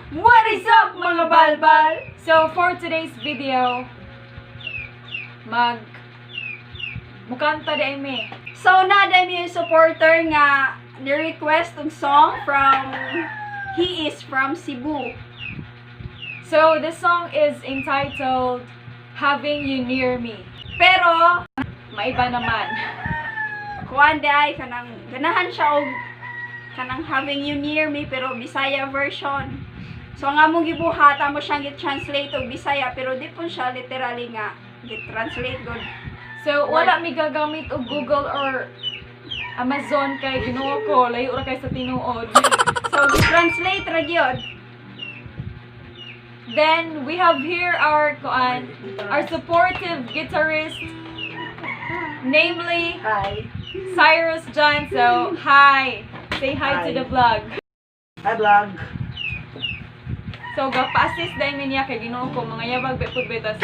What is up, mga balbal? So for today's video, mag mukanta diay mi. So na dahil yung supporter nga ni-request og song from, he is from Cebu. So this song is entitled "Having You Near Me." Pero Maiba naman. Kuan diay, kanang ganahan siya og kanang "Having You Near Me" pero Bisaya version. So ang among gibuhat, amo siyang gi-translate og Bisaya, pero di po siya literally nga gi-translate gud. So wala mi gagamit og Google or Amazon kay Ginoo ko, layo ra kay sa tinuod. So gi-translate ra gyud. Then we have here our kuan, our supportive guitarist, namely Hi. Cyrus John. So hi. Say hi to Hi. The vlog. Hi, vlog. So gapa-assist diay mi niya kay Ginoo ko, mga yabag ba pud betas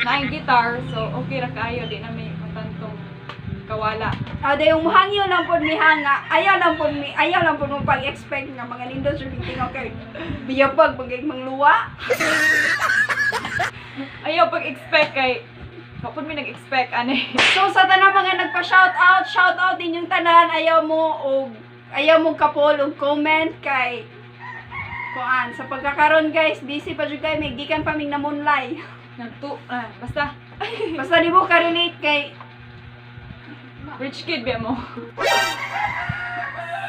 naay guitar, so okay ra kaayo, di na mi matantong kawala. Ah, dayong muhangyo lang pod mi hanga. Ayaw lang pod mi, ayaw lang pod mo pag-expect nga mga nindot jud tingaw kay biyabag bagay mangluwa. Ayaw pag-expect kay kapod mi nag-expect ani. So sa tanan mga nagpa-shout out, shout out ninyong tanan. Ayaw mo og ayaw mo kapol og comment kay kuan sa pagkakaron, guys, busy pa jud kay may gikan pa ming namunlay. Nagtu ah, basta Basta di mo ka-relate kay rich kid ba mo.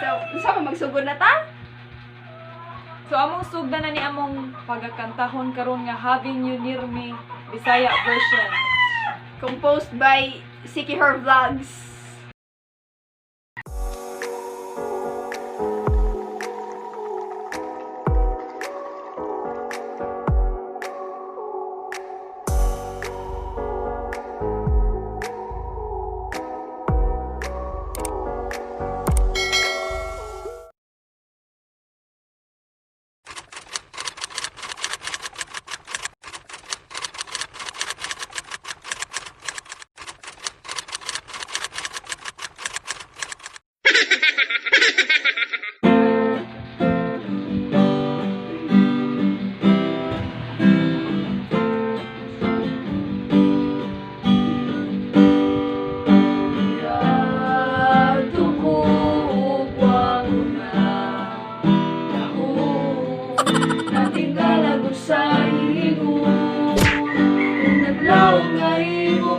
So unsa man, magsugod na ta? So among sugdan na ni among pagakantahon karon nga "Having You Near Me" Bisaya version. Composed by Siki Her Vlogs.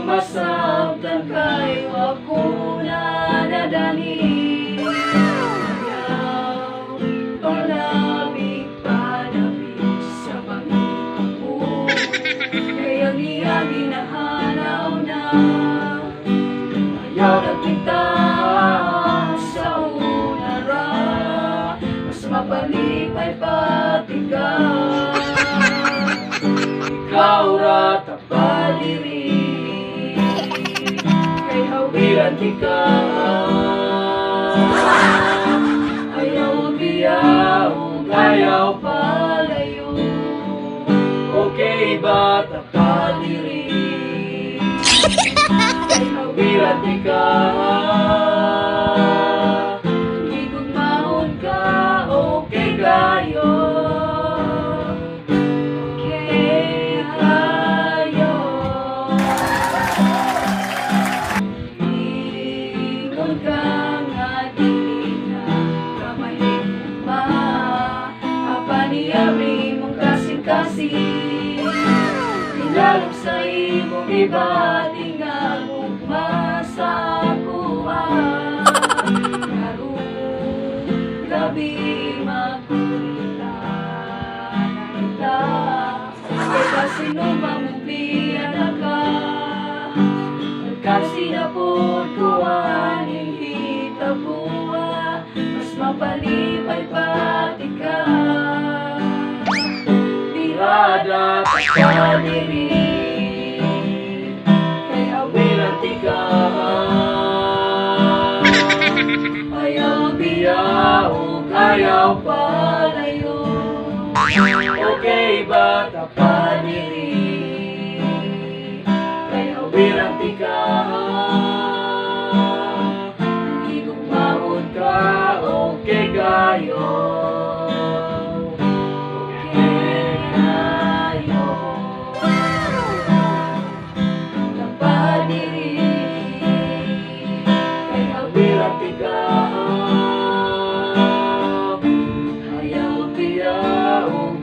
Masabtan kay ako na nadani. Ayaw palabig panapit sa pangitabo kay ang iya ginahanaw na. Ayaw nagpita sa una ra, mas mapalipay pati ka. Ikaw ra tapadiri kay hawiran ti ka. Ayaw biya ug ayaw palayo. Okay ba tapadiri kay hawiran ti ka? Higugmaon ka, okay kayo. Okay kayo. Ingon ka nga dili na ka mahigugma, apan niabri imong kasing-kasing. Hinalom sa imong gibati nga gugma sa akoa. Karon gabi magkurita na kita kay kasino mamubiya na ka. Kasi na pod ko aning hitabua, mas mapalipay pati ka. Birada tapadiri kay hawiran ti ka. Ayaw biya ug ayaw palayo. Okay ba tapadiri kay hawiran ti ka? Higugmaon ka, okay kayo.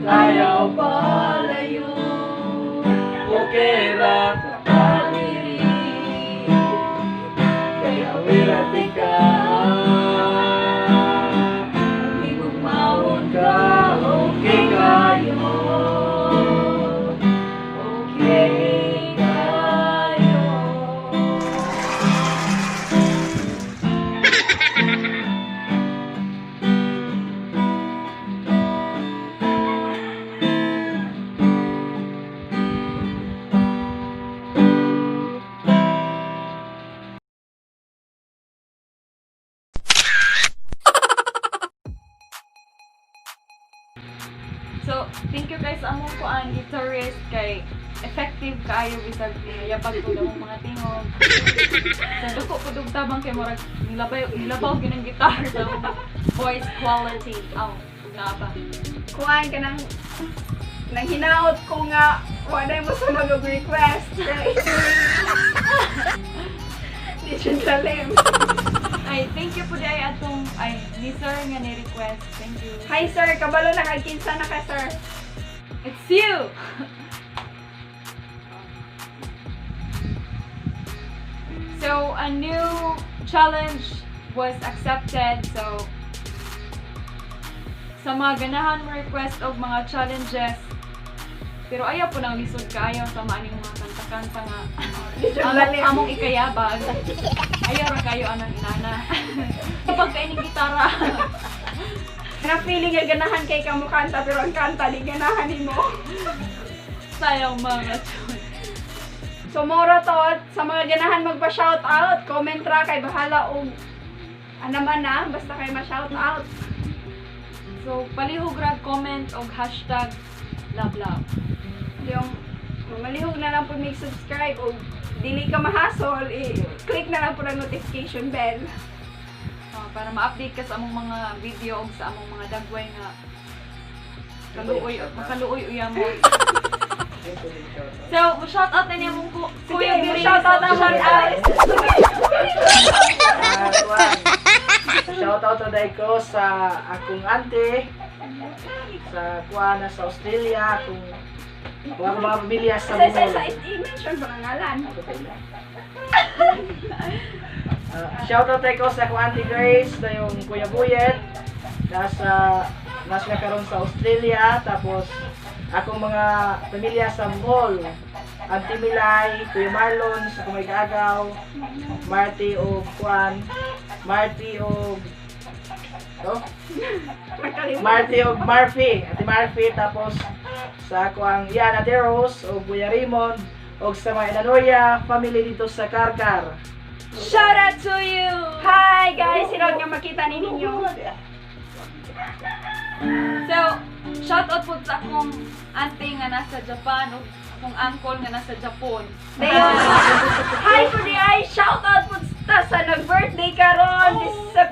Ayaw palayo. Okay ra ka diri. Kaya wirati ka. Higugmaon ka. Okay kayo. Okay kayo. So, thank you guys sa among kuan guitarist kay effective kaayo bisag yabag pud among mga tingog. So, duko pud og tabang kay murag nilabay nilabaw gyud ang guitar sa among voice quality. Aw, ug naa pa. Kuan ka nang nang hinaot ko nga wala mo sa mag-request. Di siya lalim. Ay, thank you po di ay atong ay ni sir nga ni request. Thank you. Hi sir, kabalo na kag kinsa na ka, sir. It's you. So, a new challenge was accepted. So, sa mga ganahan mo request og mga challenges, pero ayaw po nang lisod kaayo sa maaning mga kanta-kanta nga Di siya among, lalim. among ikayabag. Ayaw ra kayo anang inana. Kapag kaining gitara. Na feeling nga ganahan kay ka mo kanta pero ang kanta di ganahan nimo. Sayang mga chon. So mora to sa mga ganahan magpa-shout out, comment ra kay bahala og ana man na basta kay ma-shout out. So, palihog rag comment og #LoveLove. Yung malihog na lang po may subscribe o dili ka mahasol, i-click na lang po ang notification bell. Para ma-update ka sa among mga video og sa among mga dagway nga kaluoy makaluoy uya mo. So, shout out na niya mong Sige, Kuya Birin. shout out na, shout out. Ah, kuwan. Shout out na ko sa akong auntie sa kuan na sa Australia, akong kung akong mga pamilya sa Sa Bohol. I-mention pa ang ngalan. Ah, shout out ko sa akong auntie Grace na yung Kuya Buyet nasa karon sa Australia, tapos akong mga pamilya sa Bohol. Auntie Milay, Kuya Marlon sa Kumay Kaagaw, Marty o Kuan, Marty o oh, Nakalimutan. Marty og Murphy, Ate Murphy, tapos sa ako ang Ian Ate Rose o Kuya Raymond og sa mga Inanoria family dito sa Karkar. Shout out to you! Hi guys, sino nga makita ni ninyo? So, shout out po sa akong auntie nga nasa Japan ug akong uncle nga nasa Japan. Dayon. Hi po di ay shout out po ta sa nag-birthday karon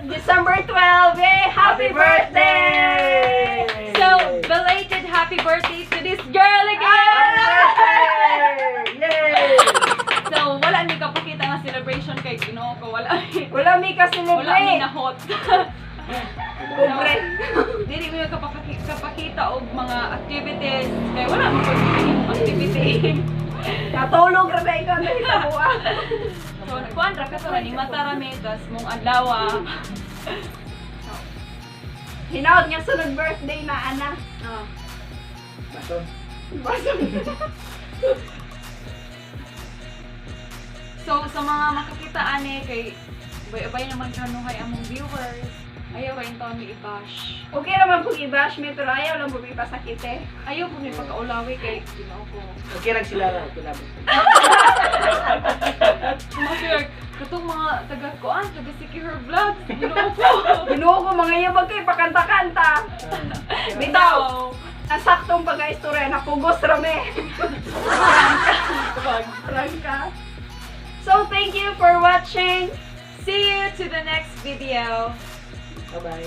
December 12. Yay, happy birthday! So, belated happy birthday to this girl again! Happy birthday! Yay! So, wala mi kapakita nga celebration kay Ginoo ko, wala mi. Wala mi ka Wala mi celebrate. na hot. Pobre. Dili mi kapakita og mga activities kay wala man pud activity. Natulog ra ba ikaw na hitabuan? So, nagkuan ra ka to ni mata ra mi tas mong adlaw. Hinaot nga sunod birthday na ana. Oh. Bason. Bason. So, sa mga makakita ani kay ubay-ubay naman kanuhay among viewers. Ayaw ra taon mi i-bash. Okay raman kung i-bash mi pero ayaw lang po mi pasakit eh. Ayaw po mi pagkaulawi kay Ginoo ko. Okay lang sila ra, okay lang. Mga katong mga taga kuan, taga Secure Vlogs, Ginoo ko. Ginoo ko mga yabag kay pakanta-kanta. Bitaw. Ang saktong pagka-istorya napugos ra mi. Prangka. So thank you for watching. See you to the next video. Bye-bye.